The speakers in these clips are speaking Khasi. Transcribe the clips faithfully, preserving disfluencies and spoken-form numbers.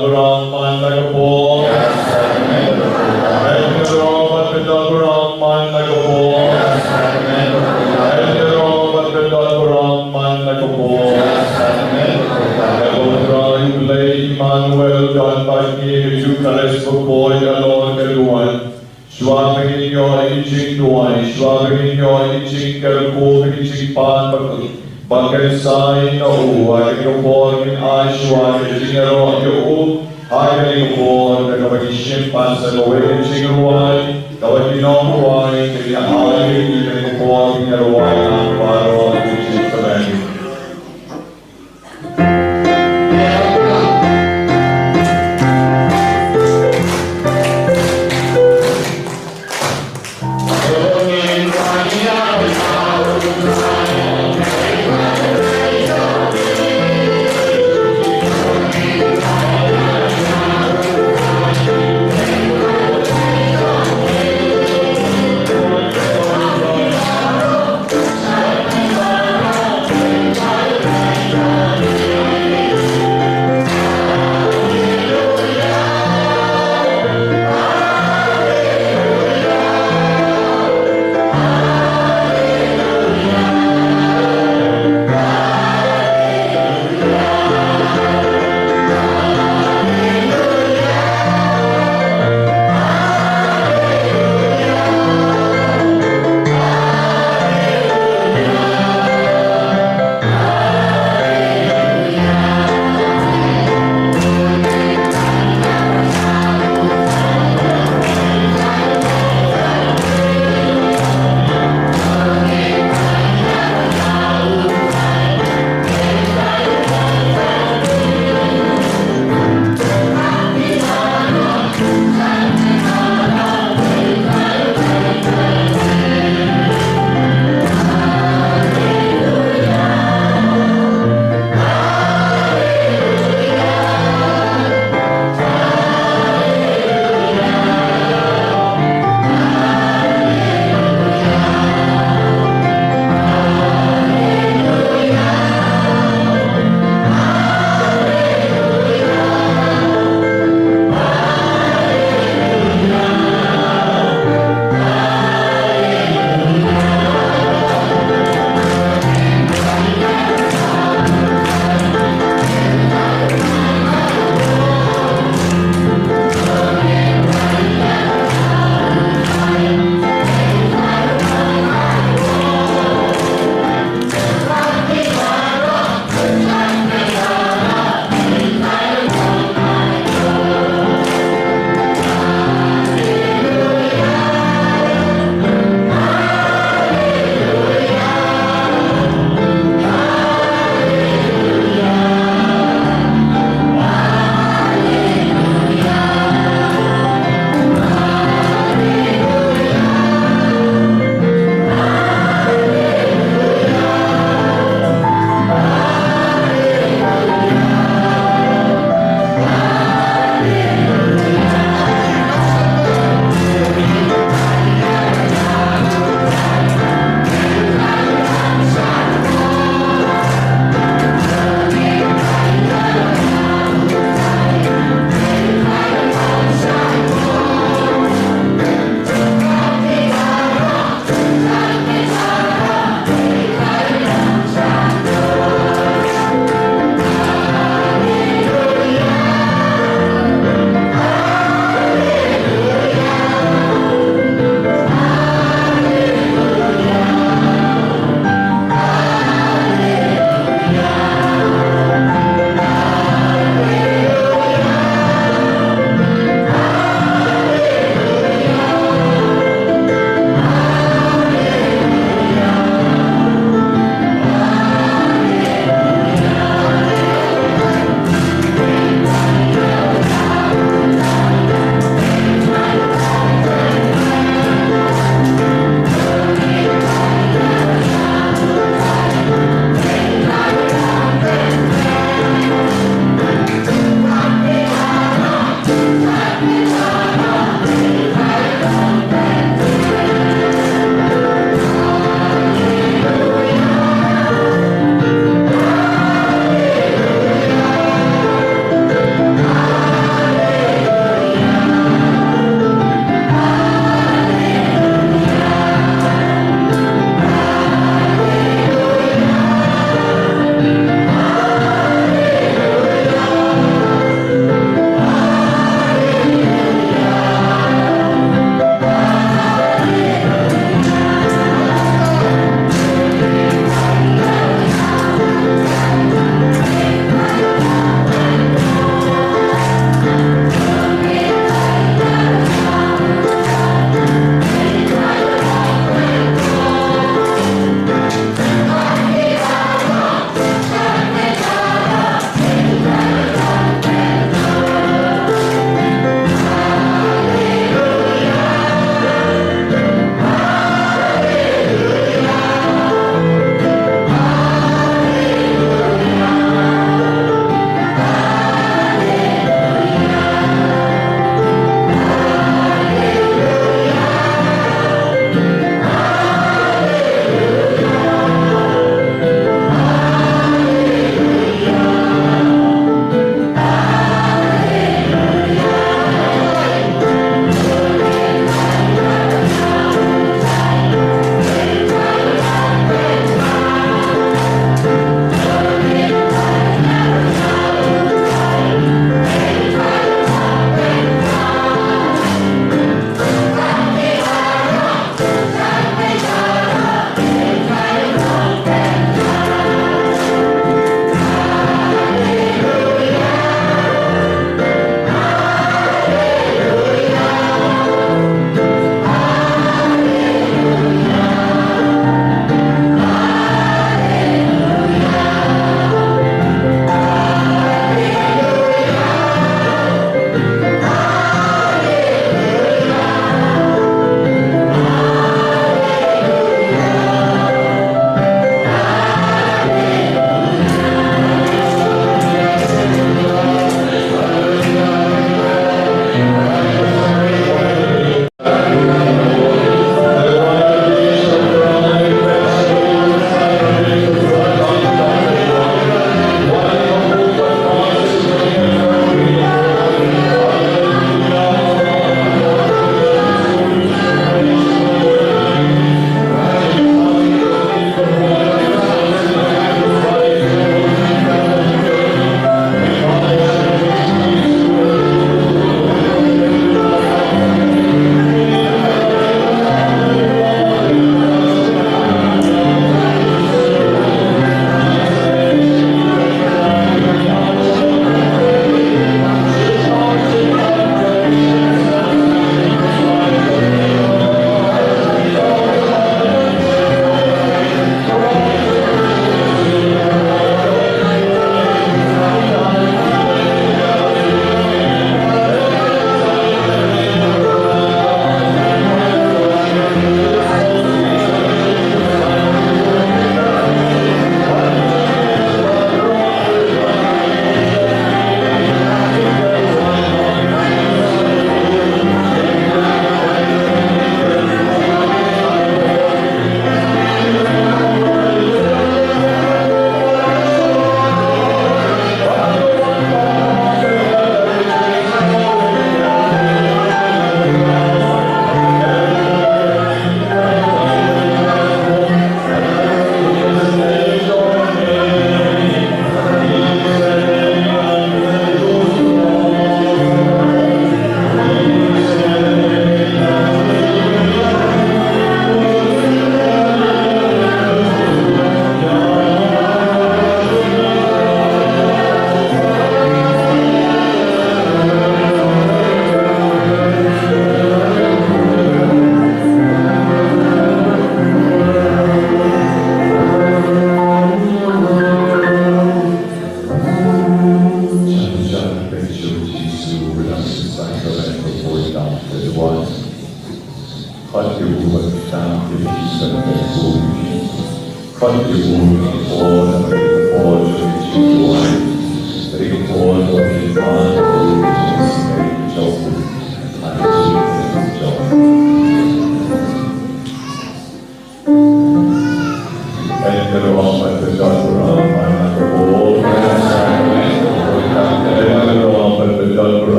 Brahman na ka por. Ïa ka ro bad pyndon Brahman na ka por. Ïa ka ro bad pyndon Brahman na ka por. Ïa ka Trai U Blei Immanuel don bad ngi, ka Ïukharist bakhuid halor ka duwan. Shuwa ba ngin ïoh ïa ka jingduwai, shuwa ba ngin ïoh ïa ka jingkyrkhu, ïa ka jingpan ba, ba kynsai na u, ha kane ka por ngin ai shuwa ka jingïaroh ïa u, ha kane ka por, da kaba ngi shim pat sa kawei ka jingrwai, kaba ki nongrwai, ki ïa ai ïa kane ka por, ki ïa rwai lang baroh, ki jingkyrkhu.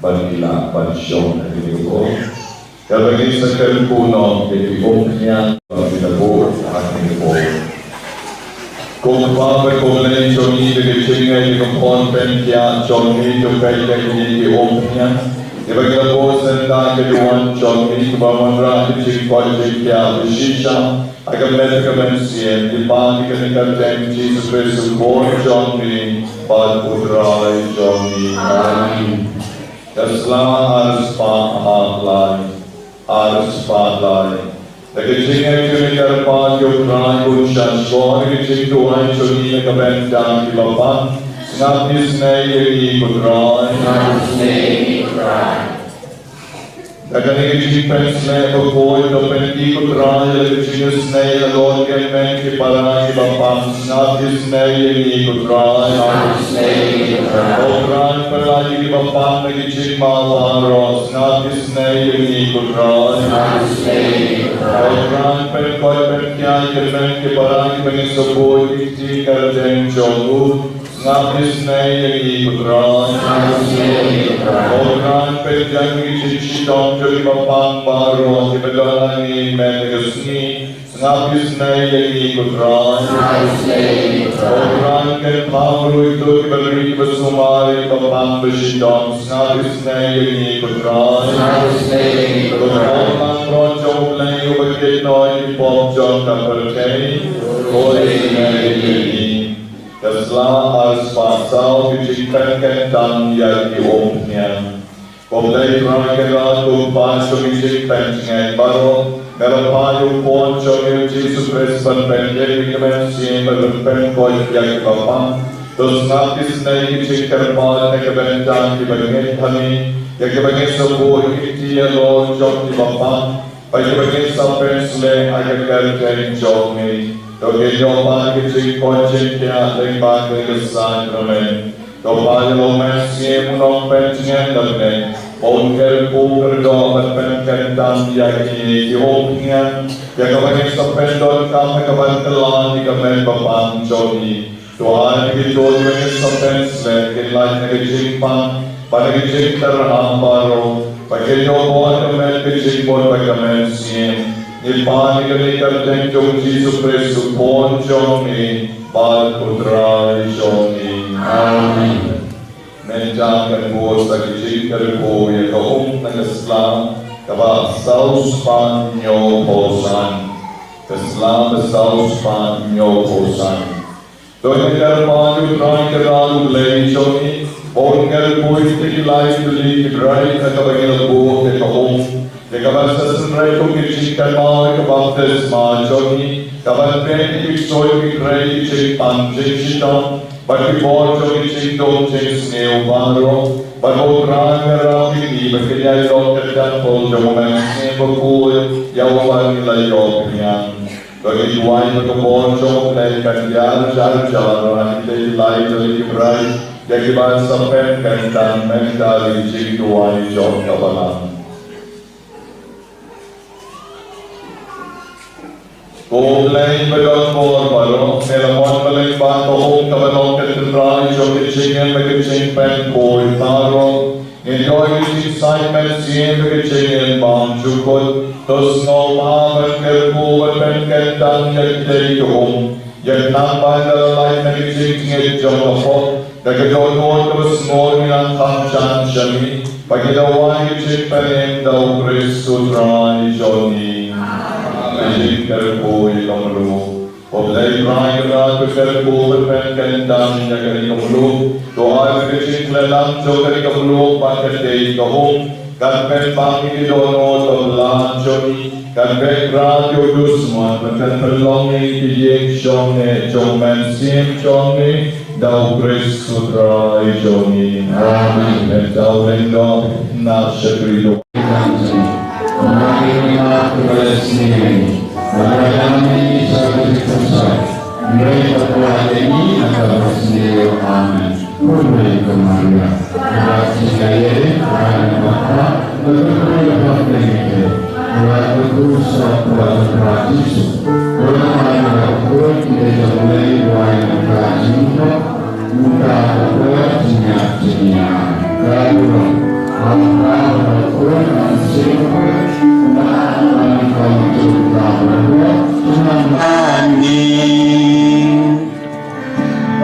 Ban ïa la ban shong ha kane ka por. Kaba ngi sa kyrkhu noh ïa ki umphniang ba ki la buh ha kane ka por. Ko Kpa bad ko Blei jong ngi, da ka jingngeit ïa ka por pynkiah jong ngi, to peit ïa kine ki umphniang kiba ngi la buh sha ka duwan jong ngi, kiba wanrah ïa ka jingkoit jingkhiah ba shisha ha ka met ka mynsiem. Ngi pan ïa kane kyrteng Jisu Khrist u Khun jong ngi bad u Trai jong ngi. Amen. Ka sla ar spah ar lai, ar spah lai. Da ka jingngeit ïa kane ka kyrpad ïa U Trai un shah shkor ïa ka jingduwai jong ngi na ka bynta kiba pang. Sngap isynei ïa ngi ko Trai. Sngap isynei ïa ngi ko Trai. Da kane ka jingpynshlur bakhuid to pynmih ko Trai ïa ka jingisynei halor ki hynmen ki para kiba pang. Sngap isynei ïa ngi ko Trai. Sngap isynei ïa ngi ko Trai. Ko Trai, pynlait ïa kiba pang na ki jingma baroh. Sngap isynei ïa ngi ko Trai. Sngap isynei ïa ngi ko Trai. Ko Trai, pynkoit pynkhia ïa ki hynmen ki para kiba ngin sa buh ïa ki kti kyrteng jong u. Sngap isynei ïa ngi ko Trai. Sngap isynei ïa ngi ko Trai. Ko Trai, pynjah ïa ki jingshitom jong kiba pang baroh kiba don ha ngi mynta ka sngi. Sngap isynei ïa ngi ko Trai. Sngap isynei ïa ngi ko Trai. Ko Trai, kynmaw ruh ïa kito kiba ri kiba sumar, kiba pang ba shitom. Sngap isynei ïa ngi ko Trai. Sngap isynei ïa ngi ko Trai. Ko Trai langbrot jong U Blei uba kit noh ïa ki pop jong ka pyrthei, khuid noh ïa ngi. Ka sla ar spah saw, ka jingpynkyntang ïa ki umphniang. Ko Blei Trai Kynrad, ko Kpa jong ki jingpynjngai baroh, me la phah ïa u Khun jong me U Jisu Khrist ban pyndep ïa ka mynsiem bad ban pynkoit ïa kiba pang. To sngap isynei ïa ki jingkyrpad na ka bynta kiba ngeit ha me, ïa kiba ngeit sa buh ïa ki kti halor jong kiba pang. Bad kiba ngeit sa pynsleh ha ka kyrteng jong me. To kin ïoh ban ka jingkoit jingkhiah lyngba ka sakrament. To ba ïa la u Mynsiem u Nongpynjngai na bneng, ba un kyrkhu kyrdoh bad pynkyntang ïa kine ki umphniang, ïa kaba ngin sa pyndonkam ha kaba kylla ïa ka met ba pang jong ngi. To ai ba kito kiba ngin sa pynsleh kin lait na ka jingpang bad na ka jingtyrham baroh, ba kin ïoh bor ka met ka jingmut bad ka mynsiem. Ngi pan ïa kane ka kyrteng jong U Jisu Khrist U Khun jong ngi bad U Trai jong ngi. Amen. Mynta ngan buh sa ka jingkyrkhu ïa ka um na ka sla kaba saw spah hynñiew phew san. Ka sla ba saw spah hynñiew phew san. To ngin kyrpad ïa U Trai Kynrad U Blei jong ngi, ba un kyrkhu ïa kita ki lai tylli ki briew ha kaba ngi la buh ïa ka um, ïa kaba sa synreit kum ka jingkynmaw ïa ka baptisma jong ngi, kaba pynbeit ïa ki ksuid ki khrei ki jingpang jingshitom bad ki bor jong ki jingdum jingsniew baroh, bad ba U Trai un ïarap ïa ngi ba kin ïaid long ka templ jong U Mynsiem Bakhuid ïa uba ngi la ïoh pynïang. To ngin duwai ba ka bor jong U Blei kan ïar jar jar ha kita ki lai tylli ki briew, ïa kiba sa pynkyntang mynta ha ka jingduwai jong ka balang. Ko Blei ba don bor baroh, me la mon ba lyngba ka um kaba long ka tynrai jong ka jingim bad ka jingpynkhuid baroh, ngin ïoh ïa ka jingsaiñ mynsiem bad ka jingim bymjukut. To sngewbha ban kyrkhu bad pynkyntang ïa kitei ki um, ïa khnang ba ynda la lait na ka jingngeit jong ka pop, da ka dohnud kaba sngewbha ngin nang kham jan sha me, ba ngin da wai ka jingpynim da U Khrist U Trai jong ngi. Ka jingkyrkhu ïa ka mluh. Ko Blei Trai Kynrad, to kyrkhu bad pynkyntang ïa kane ka mluh. To ai ba ka jingkhlaiñ lang jong kane ka mluh bad katei ka um kan pynbang ïa ka dohnud ba Kan beh rah ïa u dusmon, bad kan pynlong ïa ngi ki ïing shong ne jong mynsiem jong ngi, da u Khrist u Trai jong ngi. Amen. Bad da u lyngdoh na shakri duk. Amen.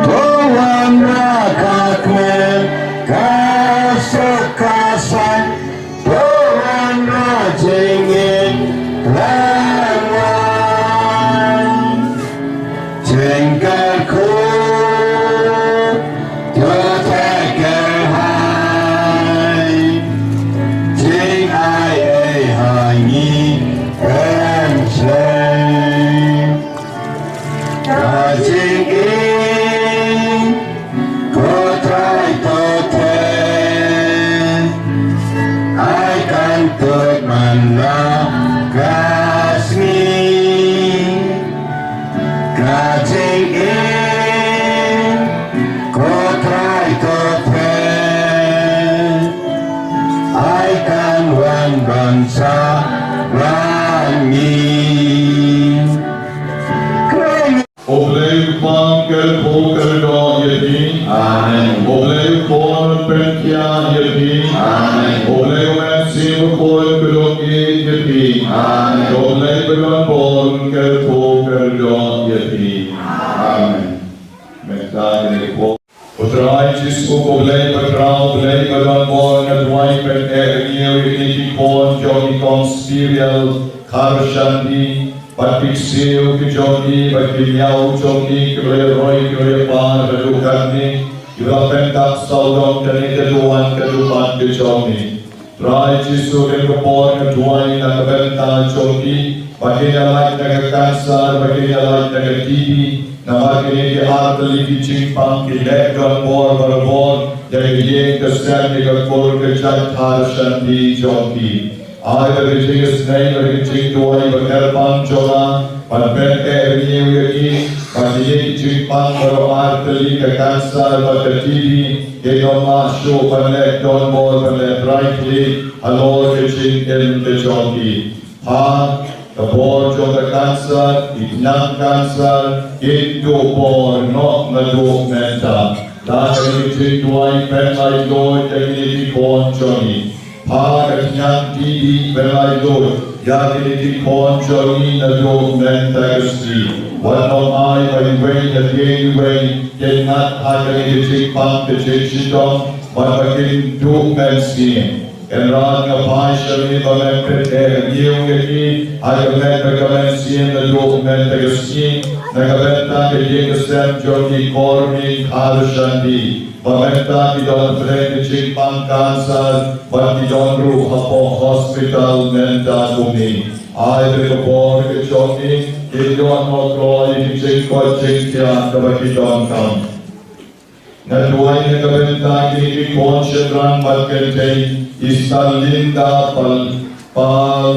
Tuhan rakyatnya kasih kasih Tuhan rajingin lawan jengkar ku Tuhan hai jing ai ai hangi pensleng Ka jingim ko Trai to te ai kan tut man la ka sngi. Ka jingim ko Trai to te ai kan wan ban sa bad ngi. U Blei u Kpa un kyrkhu kyrdoh ïa phi. Amen. U Blei u Khun un pynkhiah ïa phi. Amen. U Blei u Mynsiem Bakhuid un kyrkhu ïa phi. Amen. U Blei ba don bor un kyrkhu kyrdoh ïa phi. Amen. Mynta ngin ïa U Trai Jisu ko Blei ba khraw, Blei ba don bor, nga duwai pyneh ïa kine ki khun jong ngi Kong Spiriel Kharshanti bad ki ksiew ki jong ki bad ki ñiew jong ki, ki ba la roi ki ba la par haduh katne, ki ba la pyndak sawdong kane ka duwan ka duwan ka jong ngi. Trai Jisu, ha kane ka por nga duwai na ka bynta jong ki ba kin ïalait na ka cancer, ba kin ïalait na ka T B, namar kine ki artylli ki jingpang ki leh don bor barabor ïa ka ïing ka sem, ïa ka kur ka jait Kharshanti jong ki. Ai ba ka jingisynei, ba ka jingduwai ba kyrpang jong nga ban pyneh ïa ki, ba kine ki jingpang baroh artylli, ka cancer bad ka T B, kin ym lah shuh ban leh don bor, ban leh trai khlieh halor ka jingim ka jong ki. Pha, ka bor jong ka cancer, ki khñiang cancer kin duh bor noh naduh mynta. Da kane ka jingduwai pynlaitluid ïa kine ki khun jong ngi. Pha, ka khñiang T B pynlaitluid ïa kine ki khun jong ngi naduh mynta ka sngi. Wat nym ai ba iwei na pdeng iwei kin ngat ha kane ka jingpang ka jingshitom bad ba kin duh mynsngi. Kynrad, nga phai sha me ba men pyneh ïa ngi ha ka met bad ka mynsiem naduh mynta ka sngi na ka bynta ka ïing ka sem jong ki Kor Ming Kharshanti. Ba mynta ki don pdeng ka jingpang cancer bad ki don ruh hapoh hospital mynta kumne. Ai ba ka bor ka jong ngi kin ïoh noh kloi ïa ki jingkoit jingkhiah kaba ki donkam. Nga duwai na ka bynta kine ki khun shynrang bad kynthei, Esther Linda Pal, Pal,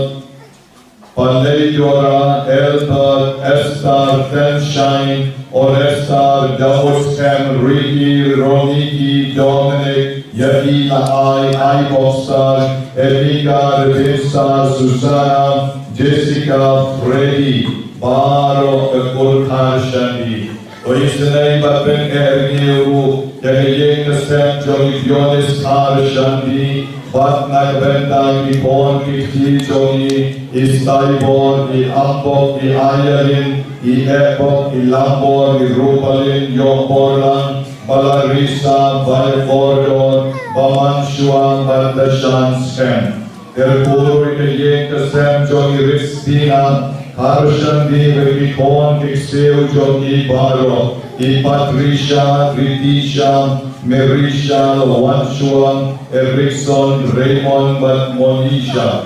Paleidora, Elbert, Esther, Sunshine, Oresta, Daud, Sam, Ricky, Roniki, Dominic, Yaki, Lahai, Ai Boxer, Erika, Rebecca, Susanna, Jessica, Freddy, baroh ka kur Kharshanti. To isynei bad pyneh ïa ngi ruh ïa ka ïing ka sem jong i Dionis Kharshanti, bad na ka bynta ki khun ki kti jong ngi, i Staibor, i Ambok, i Ayalin, i Ebok, i Lambor, i Rupalin, Yokborlang, Balarisa, Baikordor, Bamanshuang, bad Dashan Skeng. Kyrkhu ruh ïa ka ïing ka sem jong i Ristina Kharshanti bad ki khun ki ksiew jong ki baroh, i Patricia, Ritisha, Merisha, Wanshuang, Erickson, Raymond bad Monisha.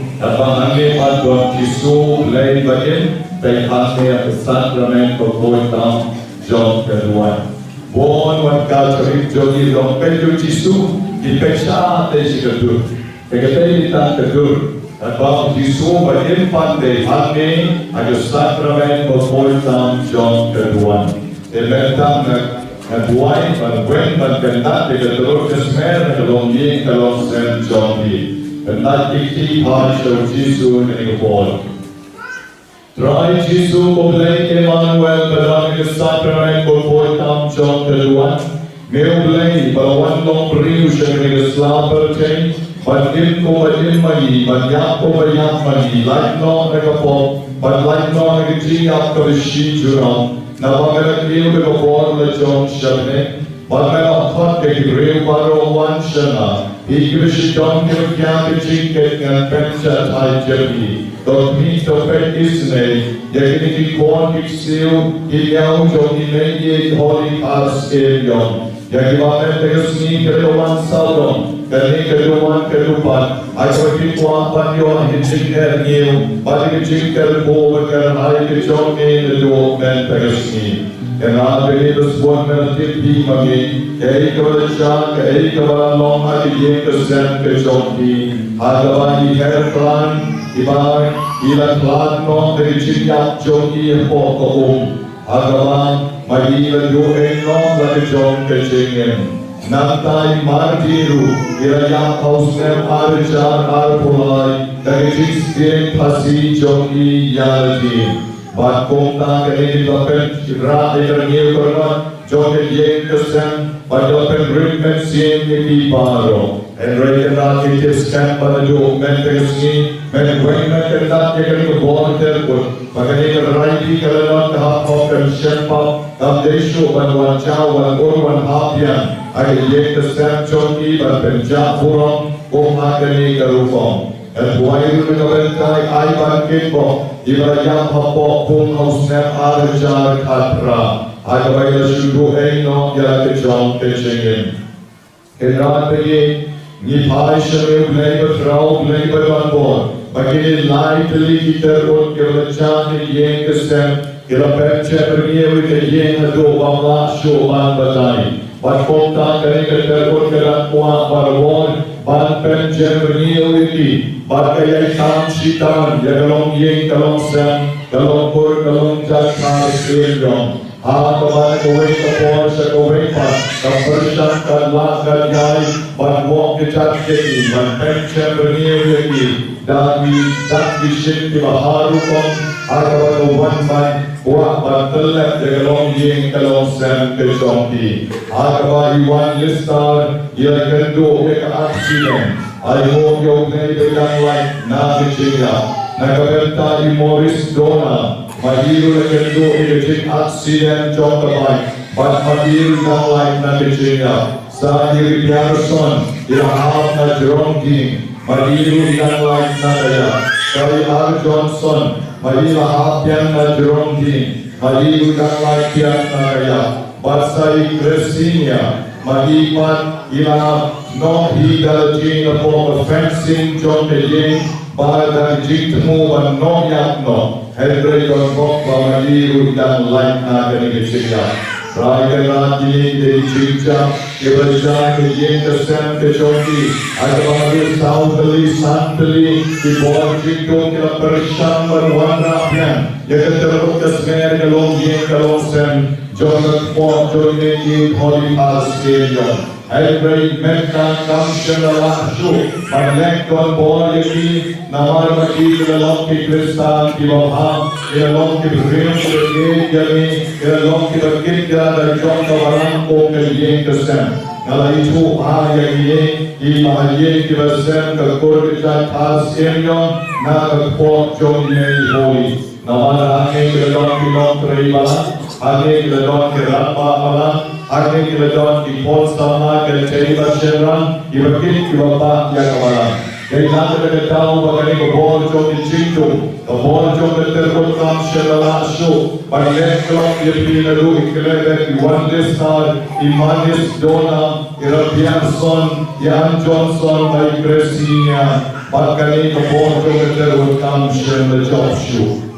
Katba hangne pat don Jisu Blei ba im, tei hangne ha ka sakramen bakhuid tam jong ka duwan. Bun wat ka rit jong ngi long peit ïa u Jisu, ki peit sha tei sha ka dur. Te ka tei tang ka dur. Katba u Jisu ba im pat tei hangne ha ka sakramen bakhuid tam jong ka duwan. Te mynta nga, nga duwai ban wen ban pyndap ïa ka dur ka smer na ka longïing ka longsem jong ngi. Pyndap ïa ki kti bha sha u Jisu ha kane ka por. Trai Jisu ko Blei Immanuel ba don ha ka sakramen bakhuid tam jong ka duwan. Me U Blei, ba la wan long briew sha kane ka sla pyrthei, ban im kum ba im ma ngi, ban ïap kum ba ïap ma ngi, lait noh na ka pop, ban lait noh na ka jingïap kaba shi jurong, naba me la kiew da ka bor la jong sha me, bad me la khot ïa ki briew baroh wan sha nga, ïa kiba shu don ki ruh ïa ka jingkit ngan pynjah thait jong ki. To khmih to peit isynei ïa kine ki khun ki ksiew ki miaw jong i Mei Ïeit Holy Kha Syiem Ïong. Ïa kiba mynta ka sngi ki la wan sawdong, kane ka duwan ka dupat, ha kaba ki kwah ban ïoh ïa ka jingkyrkhu bad ïa ka jingkyrkhu bad ka rhai ka jong me naduh mynta ka sngi. Kane ka dei ba sbun me la tip hi ma me, kaei kaba la jia, kaei kaba la long ha ka ïing ka sem ka jong phi, ha kaba i her khlaiñ, i ba i la khlad noh da ka jingïap jong i hapoh ka um, ha kaba ma i la duh ei noh la ka jong ka jingim. Nangta i Marty ruh i la ïap ha u snem ar hajar arphew lai da ka jingsheptieng phasi jong i ïa lade. Bad kumta kane ka la pynrah ïa ka rngiew ka rngot jong ka ïing ka sem bad ka la pynrit mynsiem ïa ki baroh. Hynrei kane ka tip skhem ba naduh mynta ka sngi, mynwei me kyndat ïa kane ka bor ter kut, ba kane ka rai phi ka la nud ka hap hok, kan shem pap, kam dei shuh ban wan jaw, wan ur, wan hap biang ha ka ïing ka sem jong ki ban pynjah burom kum ha kane ka rukom. Hynrei ruh na ka bynta i Aiban Kitbok, iba la ïap hapoh pung ha u snem ar hajar khatphra, ha kaba i la shu duh ei noh ïa la ka jong ka jingim. Kynrad baieit, ngi phai sha me U Blei bakhraw, U Blei badonbor, ba kine lai tylli ki tyrkut kiba la jia ha ka ïing ka sem ki la pynjah rngiew ïa ka ïing haduh bym lah shuh ban batai. Bad kumta kane ka tyrkut ka dang kwah barabor ban pynjah rngiew ïa ki, bad ka ïai tam shitom ïa ka longïing ka longsem, ka longkur ka longjat Kha Syiem Ïong. Ha kaba na kawei ka por sha kawei pat, ka pyrshang ka lah ka ïai ban wok ka jait ïa ki, ban pynjah rngiew ïa ki da ki, da ki ship kiba har rukom, ha kaba ka wan ban kwah ban tyllep ïa ka longïing ka longsem ka jong ki. Ha kaba i Wan Lister i la kynduh ïa ka aksiden, ai nguh ïa U Blei ba i dang lait na ka jingïap. Na ka bynta i Morris Dona, ma i ruh la kynduh ïa ka jingaksiden jong ka bike, bad ma i ruh i dang lait na ka jingïap. Sa i Ripiarson i la hap na jrong dieng, ma i ruh i dang lait na ka ïap. Sa i Ar Johnson, ma i la hap biang na jrong dieng, ma i ruh i dang lait biang na ka ïap. Bad sa i Kresinia, ma i pat i la noh hi da la jing hapoh ka fencing jong ka ïing, bad da ka jingthmu ban noh ïap noh. Hynrei don bok ba ma i ruh i dang lait na kane ka jingïap. Trai kynrad, kine ki dei ki jingjia kiba la jia ha ka ïing ka sem ka jong ki, ha kaba haduh saw tylli san tylli ki bor jingdum ki la pyrshang ban wanrah biang ïa ka tyrkut ka smer, ka longïing ka longsem jong ka kpoh jong i Mei Ïeit Holy Kha Syiem Ïong. Hynrei mynta kam shym la lah shuh ban leh donbor ïa ki, namar ba ki, ki la long ki Khristan kiba bha, ki la long ki briew kiba ïeit ïa me, ki la long kiba kit ïa la ka jong ka balang kum ka ïing ka sem. Nga la ïathuh bha ïa kine kiba ha ïing kiba sem, ka kur ka jait Kha Syiem Ïong na ka kpoh jong i Mei Holy. Namar hangne ki la don ki nongtrei balang, hangne ki la don ki rangbah balang, hangne ki la don ki khun samla, ki tei bad shynrang, kiba kit kiba pah ïa ka balang. Dei na kata ka daw ba kane ka bor jong ki jingdum, ka bor jong ka tyrkut kam shym la lah shuh ban leh khlong ïa phi naduh i Khlebek, i Wan Lister, i Manis Dona, i Rabiarson, i Ann Johnson, bad i Kresinia, bad kane ka bor jong ka tyrkut kam shym la jop shuh.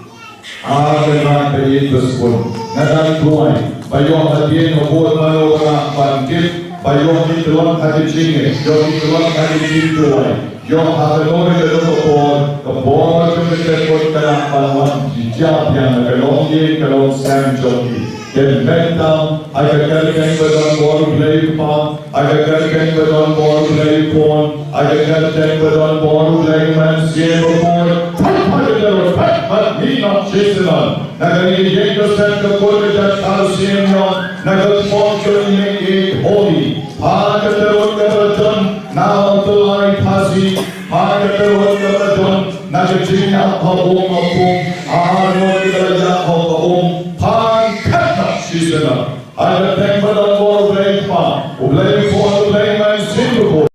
Ah, kynrad baieit ba sbun, nga dang duwai ba ïoh hadien ha bun mano ba lah ban tip, ba ïoh ki tlot ha ki jingngeit, ïoh ki tlot ha ki jingduwai, ïoh ha kano ruh kano ka por, ka bor jong ka tyrkut ka lah ban wan jia biang na ka longïing ka longsem jong ki. Kin beit tam ha ka kyrteng ba don bor U Blei Kpa, ha ka kyrteng ba don bor U Blei Khun, ha ka kyrteng ba don bor U Blei Mynsiem Bakhuid. Peit, peit, peit, peit, peit, peit, peit, peit, peit, na ka ïing ka sem ka kur ka jait ka sien ïong, na ka kpoh ka ïing ka holy. Pha ka tyrut ka ba don na u Blei Khasi, pha ka tyrut ka ba don na ka jingïap ha um ha pung, ha arngut ka ba ïap ha um, pha ka kyrteng shisha. Ha ka kyrteng ba don bor U Blei Kpa, U Blei Khun, U Blei Mynsiem Bakhuid.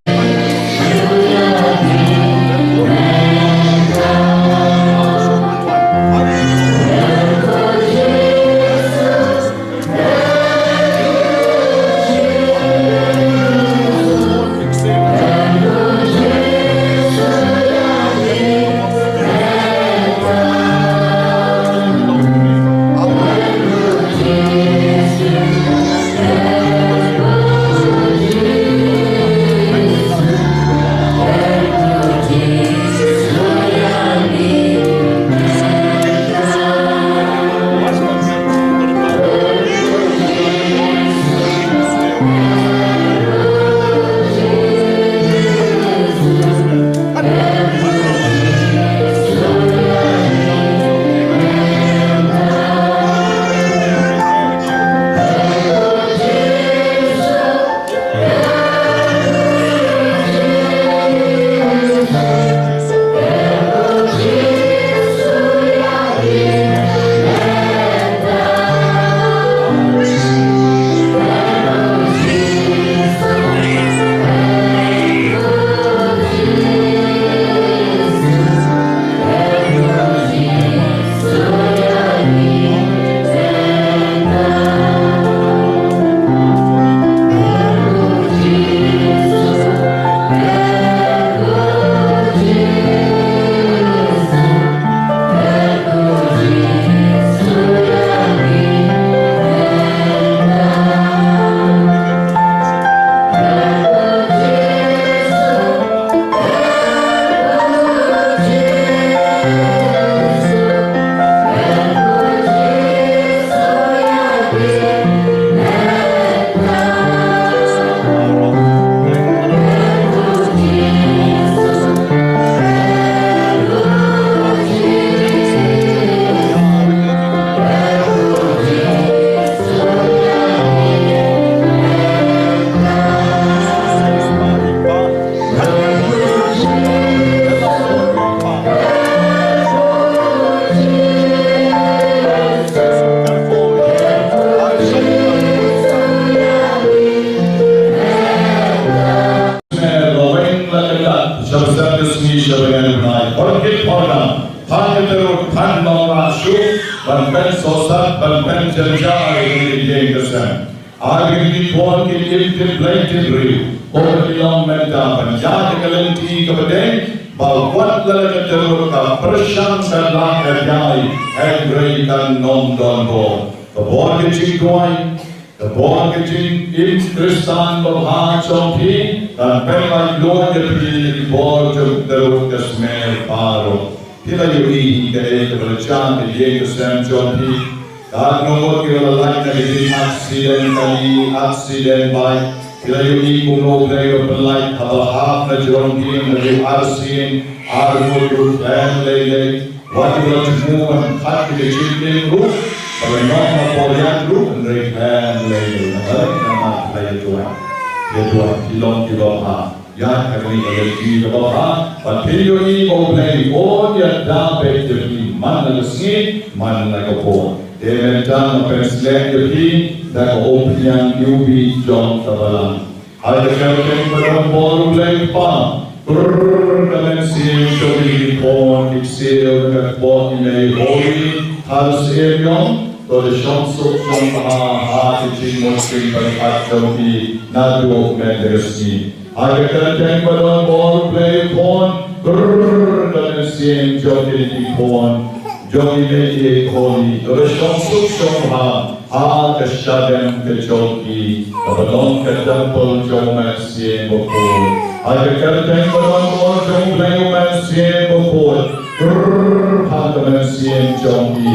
Ban pen sosat, ban pen jynjar ïa kane ka ïing ka sem. Ar ngi ki khun ki im tip Blei tip briew, kumba ki long mynta, ban ïaid ha ka lynti kaba dei, ba wat la ka tyrut ka pyrshang ka la ka jai, hynrei kan ym don bor. Ka bor ka jingduwai, ka bor ka jingim Khristan babha jong phi, kan pynlait lut ïa phi ïa ki bor jong ka tyrut ka smer baroh. Phi la ïohi kaei kaba la jia ha ka ïing ka sem jong phi? Katno ngut kiba la lait na ka jing accident kali, accident bike. Phi la ïohi kumno U Blei u pynlait haba hap na jrong ïing, na ka arsien, arngut ruh khlem lei lei. Wat u la jngoh ban khat ïa ka jingim ruh, ba la noh na por ïaid ruh, hynrei khlem lei lei. Namar, namar phi la ïaduwai. Ïaduwai, phi long kiba bha. Ïaid ha kane ka lynti kaba bha, bad phin ïohi ba U Blei un ïada beit ïa phi man la ka sngi, man la ka por. Te mynta nga pynslem ïa phi da ka umphniang iwbih jong ka balang. Ha ka kyrteng ba don bor U Blei Kpa, brr, ka mynsiem jong ki khun ki ksiew ka kpoh ïa ka holy, ha ka siem ïong, to da shong suk shong bha ha ka jingmut jingpyrkhat jong ki naduh mynta ka sngi. Ha ka kyrteng ba don bor U Blei Khun, brr, ka mynsiem jong ki khun, jong ki holy, to da shong suk shong bha ha ka shadem ka jong ki, kaba long ka temple jong U Mynsiem Bakhuid. Ha ka kyrteng ba don bor jong U Blei U Mynsiem Bakhuid, brr, ha ka mynsiem jong ki.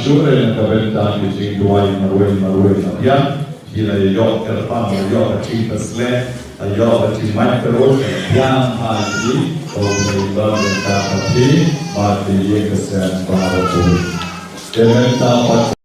shuh ïa ka bynta ki jingduwai marwei marwei marwei. Ki la ïoh kyrpang, la ïoh ka jingpynshlur, la ïoh ka jingmut ka ruh, ka biang ha ki, ka u Blei ban ka phi, ba ki ïa ka sen ba ka phi. Amen. Ta pat.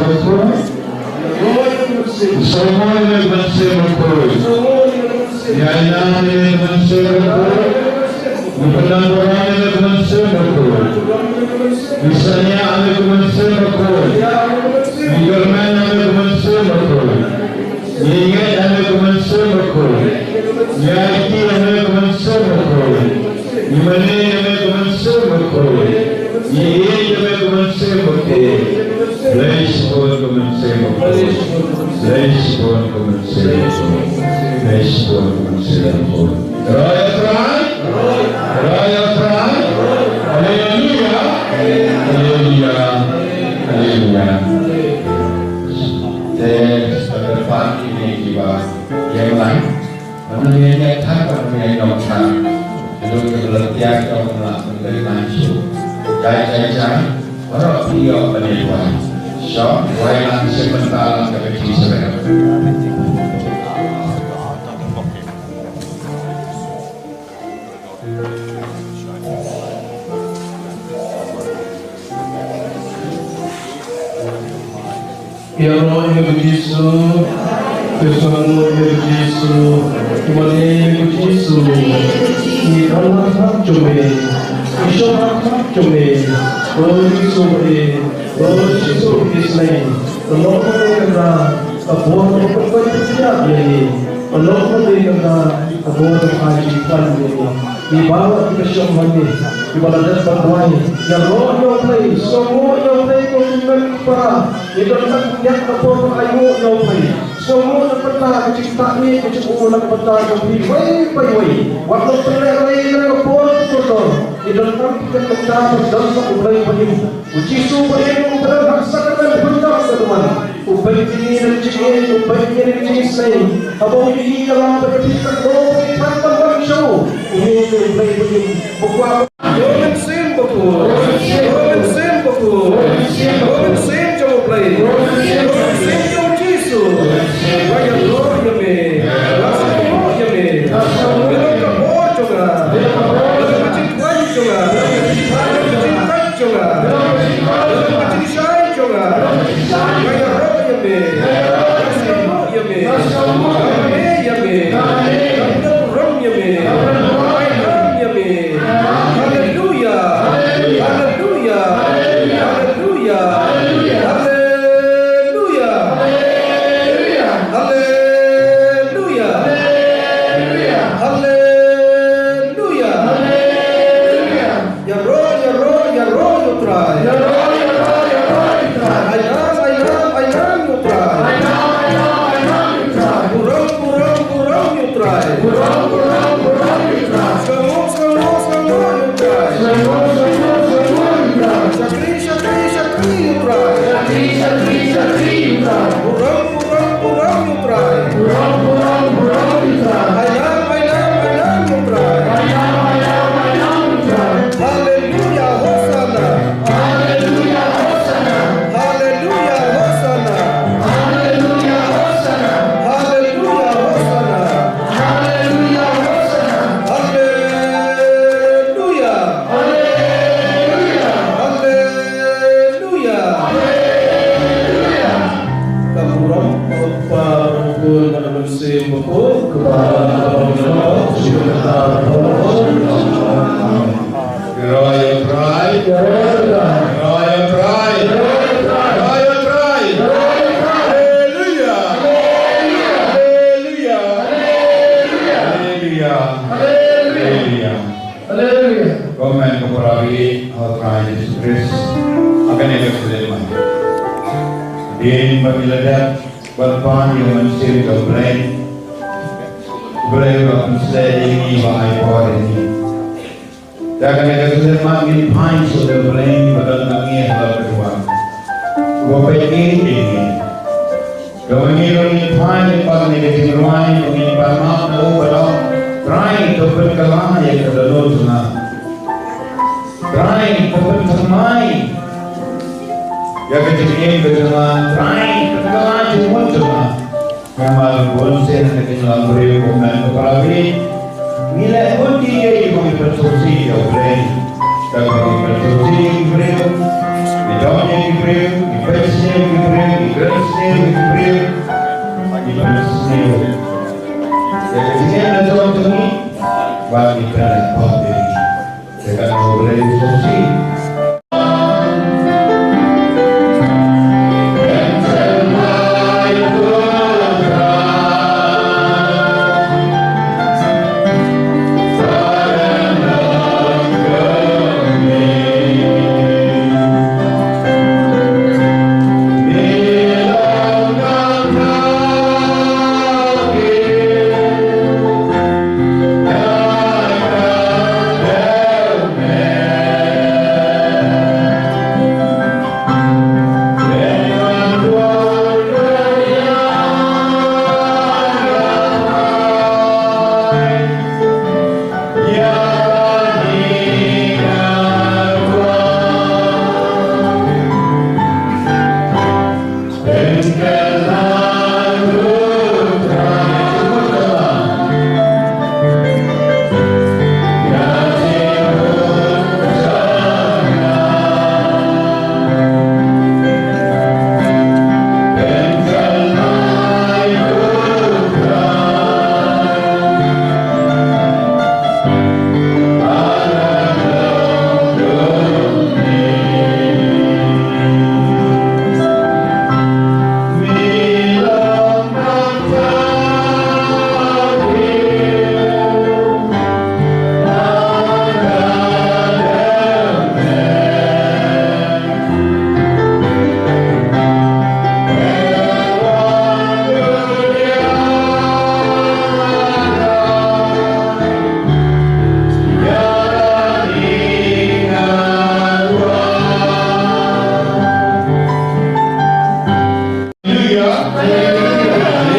Bakhuid. Salmon ïa ka mynsiem bakhuid. Ïa Ainan ïa ka mynsiem bakhuid. Ïa Pyndangbara ïa ka mynsiem bakhuid. Ïa Sania ïa ka mynsiem bakhuid. Ïa Germain ïa ka mynsiem bakhuid. Ïa Inge ïa ka mynsiem bakhuid. Ïa Iti ïa ka mynsiem bakhuid. Ïa Mane ïa ka mynsiem bakhuid. Ïa Ïeit ïa ka mynsiem bakhuid. Blei shibun ka mynsiem bakhuid. Blei shibun ka mynsiem bakhuid. Blei shibun ka mynsiem bakhuid. Rai rai. Rai rai. Haleluya. Haleluya. Haleluya. Te sa ka pan kine kiba ïeng lang. Ba nang ïeng ïa thak, ba nang ïeng ïa thak. Ka dei ka la tiak ka la mynta nang shu. Jai jai jai. Baroh phi ïoh ban ïa duwai. Sha duwai lang sha mynta lang ka kti sha. Ïaroh ïa u Jisu, ïaroh ïa u Jisu, ïaroh ïa u Jisu. Ngi don ha khmat jong me, ngi shong ha khmat jong me. O Jisu ba ïeit, o Jisu ba isynei. Ka long kata ka bor ba pynkoit pynïap ïa ngi. Ka long kata ka bor ba ai jingkhuslai ïa ngi. Ngi baroh kiba shong hangne, kiba la dep ban duwai, ïaroh ïa U Blei, sngewnguh ïa U Blei ko ki nongpynïaid. Ngi donkam ïa ka por ban ïaroh ïa U Blei. Sngewnguh na ka bynta ka jingtahmit ka jong u, na ka bynta jong phi iwei pa iwei. Wat la pynlehrain na ka por ka kordor. Ngi donkam ïa ka bynta ka jong U Blei ba im. U Jisu ba im u don ha ka sakramen bynta ka duwan. U peit ïa ngi na ka jingïeit, u peit ïa ngi na ka jingisynei. Haba u ïohi ïa la ka bynta ka doh, u peit ban wan sha u. U ïohi U Blei ba im, ba kwah. Ko mynsiem bakhuid, ko mynsiem bakhuid, ko mynsiem jong U Blei, ko mynsiem jong U Jisu. Nga ïaroh ïa me, nga sngewnguh ïa me. Nga long ka bor jong nga, nga long ka jingkhlaiñ jong nga, nga long ka jingkhlaiñ jong nga, nga long ka jingshai jong nga. Nga ïaroh ïa me, nga sngewnguh ïa me, nga mane ïa me, nga pynburom ïa me, nga pynburom ïa me. Haleluya, haleluya, haleluya, haleluya. Haleluya. Ïaroh, ïaroh, ïaroh ïa U Trai. Ïaroh, ïaroh, ïaroh ïa U Trai. Ainam, ainam, ainam ïa U Trai. Ainam, ainam, ainam ïa U Trai. Burom, burom, burom ïa U Trai. Burom, burom, burom ïa U Trai. Sngewnguh, sngewnguh, sngewnguh ïa U Trai. Sngewnguh, sngewnguh, sngewnguh ïa U Trai. Shakri, shakri, shakri ïa U Trai. Shakri, shakri, shakri ïa U Trai. Burom, burom, burom ïa U Trai. Burom, burom, burom ïa U Trai. Ainam, ainam, ainam ïa U Trai. Ainam, ainam, ainam ïa U Trai. Haleluya, hosana. Haleluya, hosana. Haleluya, hosana. Haleluya, hosana. Haleluya, hosana. Haleluya, hosana. Haleluya. Haleluya. Haleluya. Haleluya. Ka burom, ka Kpa, ka Khun, bad ka Mynsiem Bakhuid, ka Kpa, ka Kpa, ka Kpa, ka Kpa. Ïaroh ïa U Trai. Ïaroh ïa U Trai. Ïaroh ïa U Trai. Ïaroh ïa U Trai. Haleluya. Haleluya. Haleluya. Haleluya. Haleluya. Haleluya. Ko hynmen ko para bangeit ha U Trai Jisu Khrist, ha kane ka khyllipmat, hadien ba ngi la dep ban pan ïa ka mynsiem ka Blei, U Blei u la pynsleh ïa ngi, ba ai por ïa ngi. Te ha kane ka khyllipmat ngin pan sha U Blei ba don ha ngi ha la ka duwan. Uba peit ngi, ïeit ngi. Kaba ngi ruh ngin pan ïa kane ka jingrwai, ba ngin pan map na u ba ong, Trai, to pynkylla ïa ka dohnud jong nga. Trai, to pynthymmai ïa ka jingim ka jong nga. Trai, pynkylla jingmut jong nga. Namar bun sien ha ka jingim briew, ko hynmen ko para bangeit, ngi leh bun kiei kiei kiba ngi pynsngewsih ïa U Blei. Kaba ngi pynsngewsih ïa ki briew, ngi don ïa ki briew, ngi peit sien ïa ki briew. Hallelujah.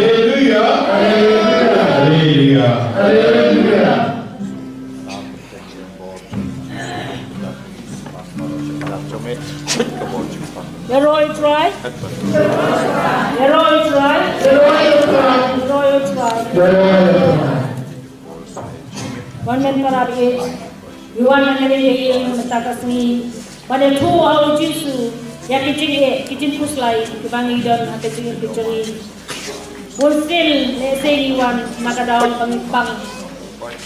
Hallelujah. Hallelujah. Hallelujah. Ïaroh ïa u Trai. Ïaroh ïa u Trai. Ïaroh ïa u Trai. Wan men para bangeit, ngi wan ha kane ka ïing mynta ka sngi ban ïathuh ha u Jisu ïa ki jingeh, ki jingphuslai kiba ngi don ha ka jingim ka jong ngi. Bun sien lehse ngi wan na ka daw ba ngi pang.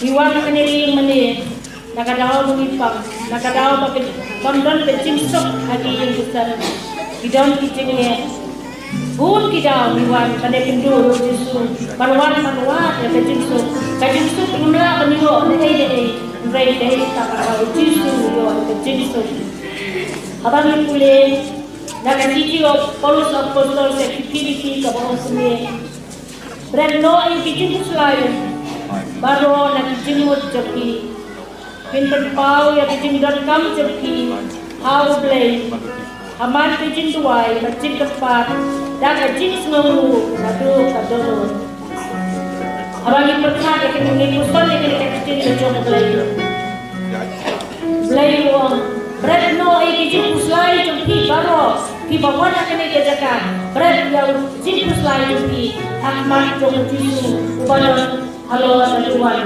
Ngi wan ha kane ka ïing mynne na ka daw ba ngi pang, na ka daw ba ki, bym don ka jingsuk ha ki ïing ki sem. Ki don ki jingeh. Bun ki daw ngi wan ban ïakynduh ïa u Jisu, ban wan ban wad ïa ka jingsuk. Ka jingsuk ngim lah ban ïoh na ei na ei, hynrei dei tang ha u Jisu ngi ïoh ïa ka jingsuk. Haba ngi pule na ka shithi u Paulus Apostol sha ki Philippi kaba ong kumne: Bret noh ïa ki jingphuslai baroh na ki jingmut jong phi. Phin pynpaw ïa ki jingdonkam jong phi ha U Blei, ha man ka jingduwai bad jingkyrpad da ka jingsngewnguh naduh ka dohnud. Haba ngi pyrkhat ïa kane, ngi puson ïa kane ka ktien ka jong U Blei. Blei u ong, bret noh ïa ki jingphuslai jong phi baroh, phi ba wan ha kane ka jaka, bret ïa ki jingphuslai jong phi ha khmat jong u Jisu uba don halor ka duwan.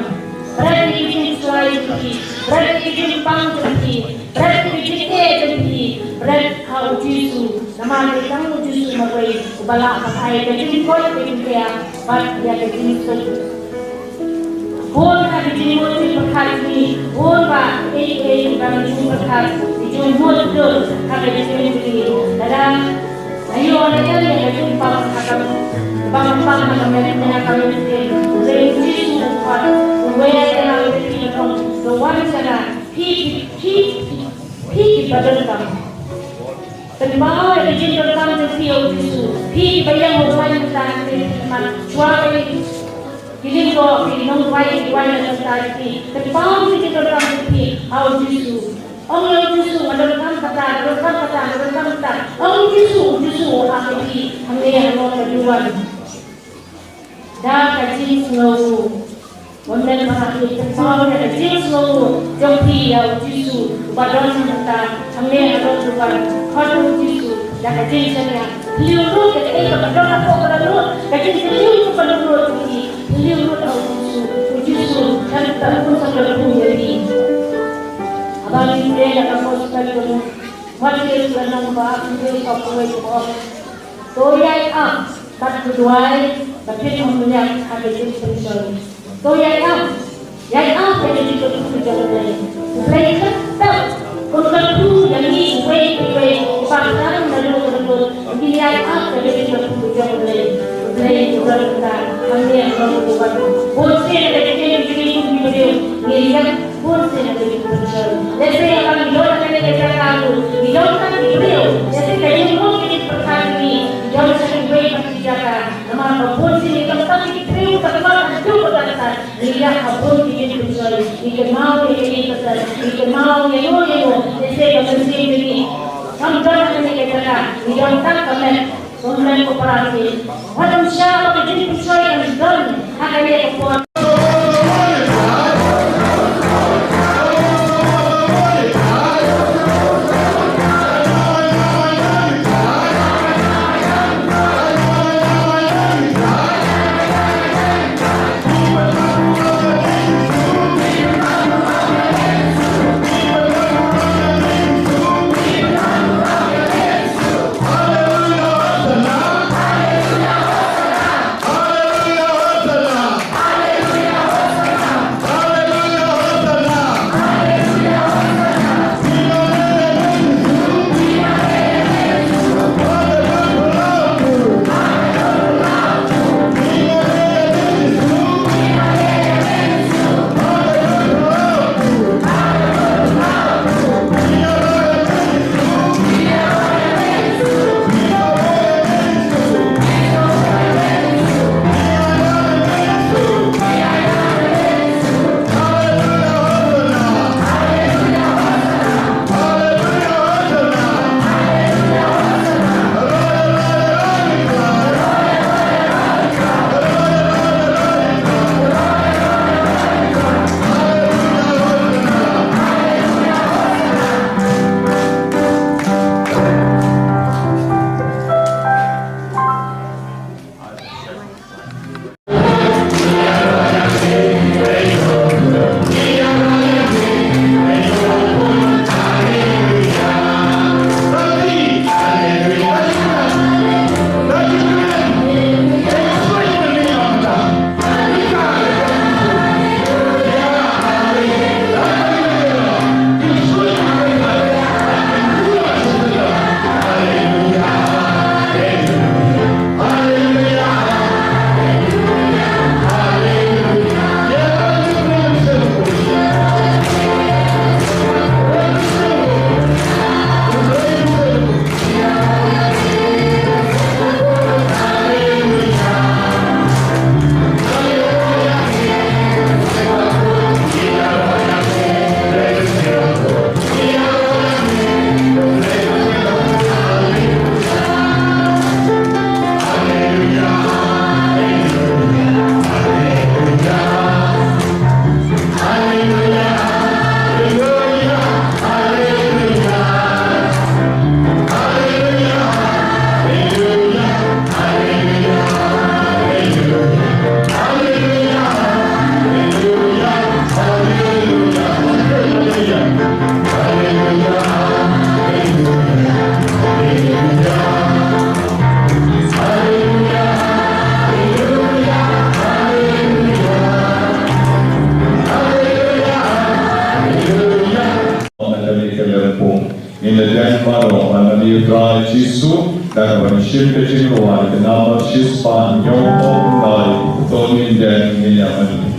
Bret ïa ki jingphuslai jong phi, bret ïa ki jingpang jong phi, bret ïa ki jingeh jong phi, bret ha u Jisu. Namar dei tang u Jisu marwei uba lah ban ai ka jingkoit ka jingkhiah bad ïa ka jingsuk. Bun ha ki jingmut jingpyrkhat jong ngi, bun ba ei ei ba ngi ju pyrkhat, ngi ju mut dur ha ka jingim jong ngi. Lada aïu lada ïa ka jingpang ha ka, pang pang ha ka met, ha ka met jong ngi. Hynrei u Jisu u khot, u wer ïa nga, u ong, to wan sha nga, phi phi phi phi kiba donkam. Pynpaw ïa ki jingdonkam jong phi, O Jisu. Phi kiba ïeng ha u blei mynta, phi ki man shuwa ba ki lyngdoh, ki nongduwai ki duwai na ka bynta jong phi. Pynpaw ïa ki jingdonkam jong phi ha u Jisu. Ong ïa u Jisu, nga donkam kata, nga donkam kata, nga donkam kata. Ong u Jisu, u Jisu u ap ïa phi hangne halor ka duwan. Da ka jingsngewnguh. Wan men ba ha phi, pynpaw ïa ka jingsngewnguh jong phi ïa u Jisu uba don mynta hangne ha ka duwan. Khot u Jisu da ka jingshaniah. Phylliew ruh kaei kaba don hapoh ka dohnud, ka jingphylliew jong ka dohnud jong phi. Phylliew ruh ha u Jisu. U Jisu u dang tang, un sa kyrkhu ïa phi. Haba ngi pule ïa ka Gospel jong u Mathaios, ka lynnong ba ar, ka dkhot kawei ka ong: To ïai ap bad to duwai ba phin ym lap ha ka jingpynshoi. To ïai ap, ïai ap ïa ka jingkyrkhu jong U Blei. U Blei u kyrpad Bun sien na ka jingim jong ngi kum ki briew ngi ïa bun sien na ka jingpynshoi. Lehse haba ngi don ha kane ka jaka ruh ngi don tang ki briew. Lehse ka jingmut ka jingpyrkhat jong ngi ngi don sha kiwei pat ki jaka. Namar ba bun sien ngi don tang ki briew, tang ki briew, tang ki briew. Ngi ïa ha bun ki jingpynshoi, ngi kynmaw ïa ka jingpynshoi, ngi kynmaw ïa no ïa no, lehse ka mynsiem jong ngi. Ngam don ha kane ka jaka, ngi don tang ka met, ka met ko para ngi. Wat ym shah ba ka jingpynshoi kan don ha kane ka por. Ngin ïa ïeng baroh ha ïing U Trai Jisu, da kaba ngin shim ka jingrwai, ka namar shispah, ñiew, pop, nai, to ngin ïeng, ngin ïa ïeng.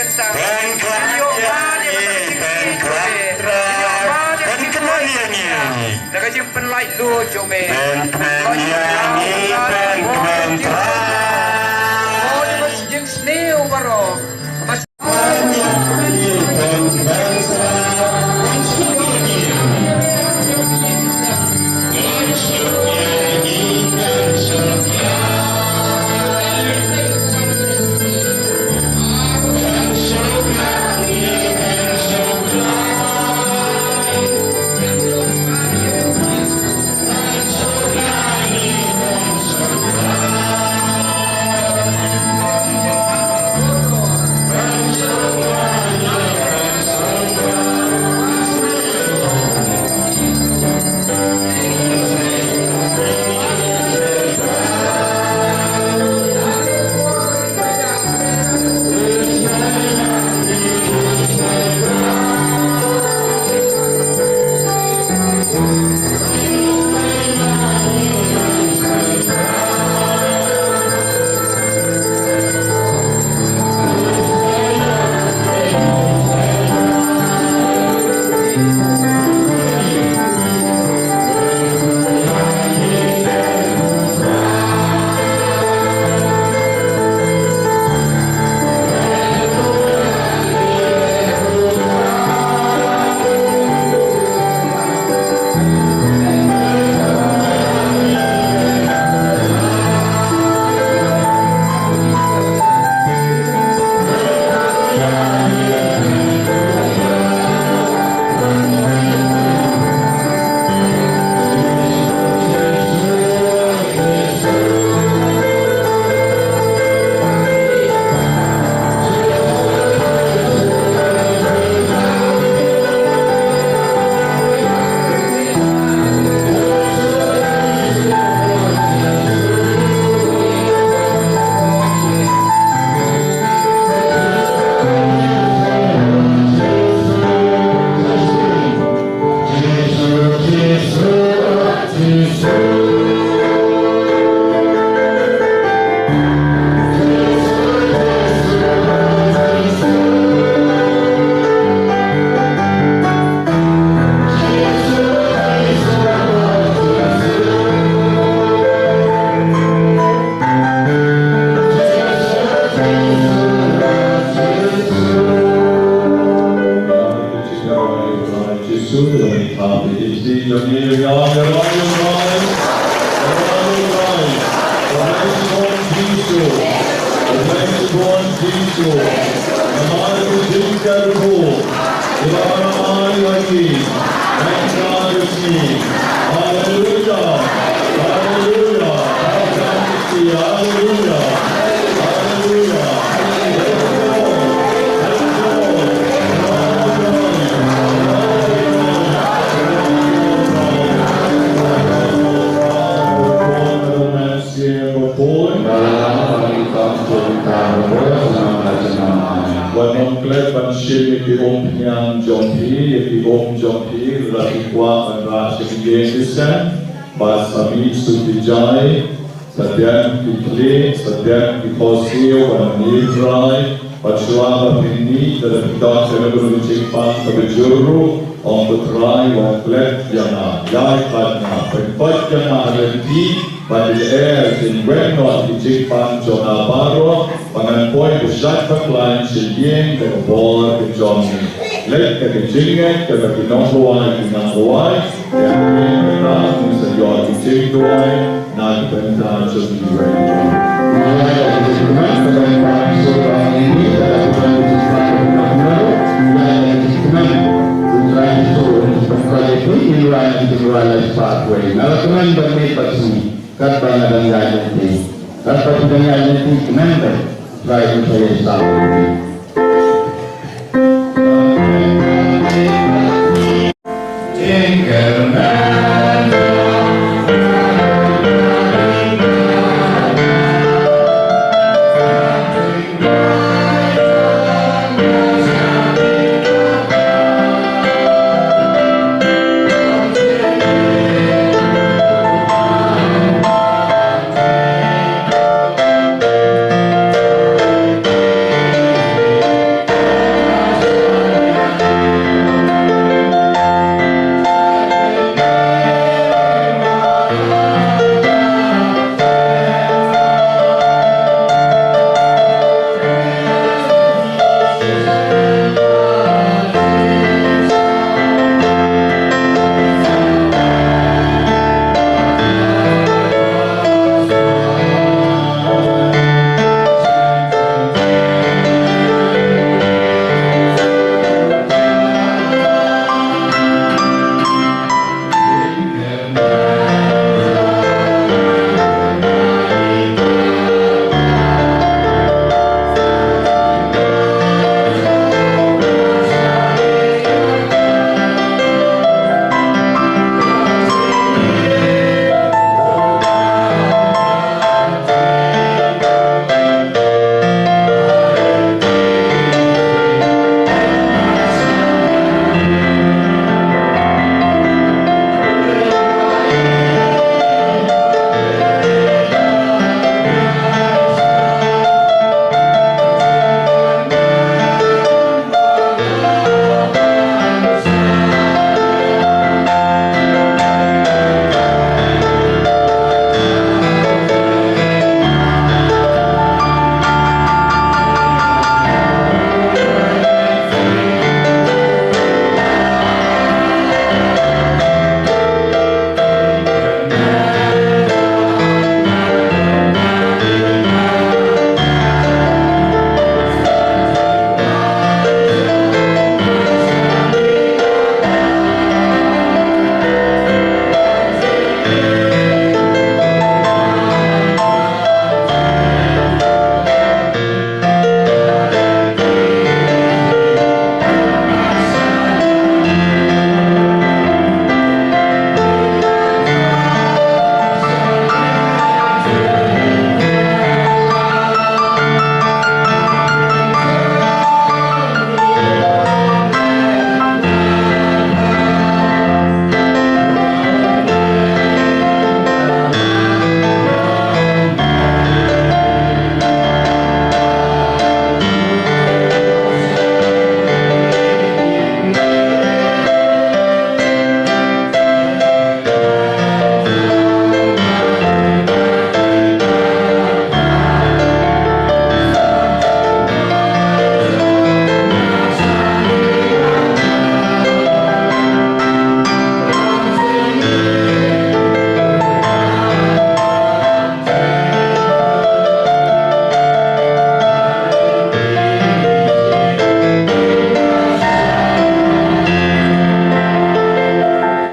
Pynkmen ïa ngi, pynkmen ïa ngi, pynkmen ïa ngi. Da ka jingpynlait lut jong me. Pynkmen ïa ngi, pynkmen. Jingsniew baroh. Hallelujah. Hallelujah. Hallelujah. Hallelujah. Wat nym klet ban shim ïa ki umphniang jong phi, ïa ki um jong phi, lada phi kwah ban rah sha ki ïing ki sem, bad sa mih suk ki jai, sa dem ki khlieh, sa dem ki khohsiew, ban mih Trai, bad shuwa ba phin mih, lada phi don kano kano ka jingpang kaba jur ruh, ong ko Trai, wat klet ïa nga, ïai klet nga, pynkoit ïa nga ha lynti, bad lyer jingweng noh ki jingpang jong nga baroh, ba ngan poi bishar bakla sha ïing ka bor ka jong me. Leit ka jingngeit kaba ki nongrwai ki nang rwai, ïa ki nang sa ïoh ki jingduwai na ka bynta jong ki.